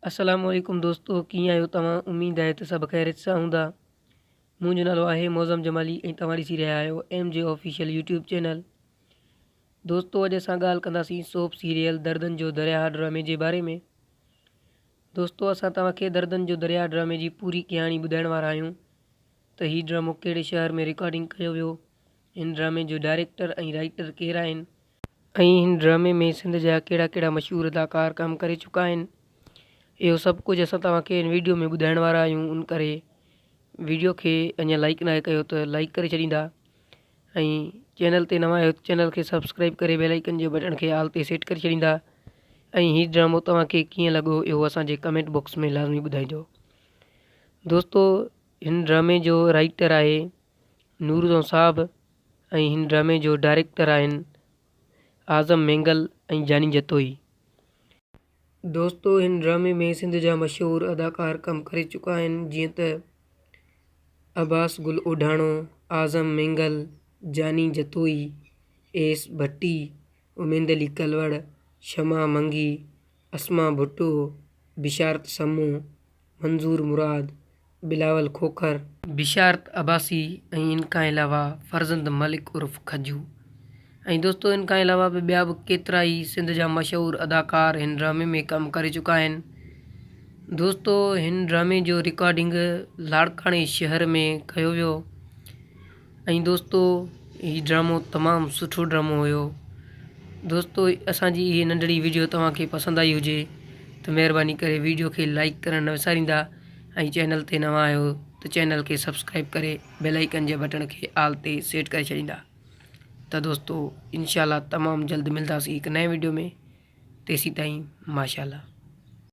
السلام عليڪم دوستو ڪيئن آهيو توهان اميد آهي ته سڀ خيريت سان هوندا منهنجو نالو آهي معظم جمالي ۽ توهان ڏسي رهيا آهيو M J official YouTube channel دوستو اڄ اسان ڳالهه ڪنداسين سوپ سيريل دردن جو درياهه ڊرامي جي باري ۾ دوستو اسان توهان کي دردن جو درياهه ڊرامي جي پوري ڪهاڻي ٻڌائڻ وارا آهيون ته هي ڊرامو ڪهڙي شهر ۾ رڪارڊنگ ڪيو ويو هن ڊرامي جو ڊائريڪٽر ۽ رائيٽر ڪير آهن ۽ هن ڊرامي ۾ سنڌ جا ڪهڙا ڪهڙا مشهور اداڪار ڪم ڪري چڪا آهن اهو سڀ ڪجهه اسان توهان کي هن ويڊيو ۾ ٻڌائڻ وارا آهيون ان ڪري ويڊيو کي اڃا لائڪ ناهي ڪيو ته لائڪ ڪري ڇڏيندا ۽ چينل تي نوان آهيو ته چينل کي سبسڪرائب ڪري بيل آئيڪن جي بٽڻ کي آل تي سيٽ ڪري ڇڏيندا ۽ هي ڊرامو توهان کي ڪيئن لڳو اهو اسان جي ڪمينٽ باڪس ۾ لازمي ٻڌائجو دوستو هن ڊرامي جو رائيٽر آهي نور صاحب ۽ هن ڊرامي جو ڊائريڪٽر آهن اعظم مينگل ۽ جاني جتوئي. دوستو هن ڊرامي ۾ سنڌ جا مشهور اداڪار ڪم ڪري چڪا آهن جيئن ته عباس گل اوڍاڻو، اعظم مينگل، جاني جتوئي، ايس ڀٽي، اميد علي ڪلوڙ، شمع منگي، اسما ڀٽو، بشارت سمون، منظور مراد، بلاول کوکر، بشارت عباسي ۽ ان کان علاوه فرزند ملڪ عرف کجو ۽ دوستو ان کان علاوه به ٻيا به ڪيترائي سنڌ جا مشهور اداڪار هن ڊرامي ۾ ڪم ڪري چڪا آهن دوستو هن ڊرامي جو رڪارڊنگ لاڙڪاڻي شهر ۾ ڪيو ويو ۽ دوستو هي ڊرامو تمام سٺو ڊرامو هيو دوستو اسان جي هي ننڍڙي ويڊيو توهان کي پسند آئي هجي ته مهرباني ڪري ويڊيو کي لائڪ ڪرڻ نه وساريندا ۽ چينل تي نوان آهيو ته چينل کي سبسڪرائب ڪري بيل آئيڪن جي بٽڻ کي آل تي سيٽ ڪري ڇڏيندا ته دوستو انشاء الله تمام جلد ملداسين هڪ نئين ويڊيو ۾ تيسين تائين ماشاء الله.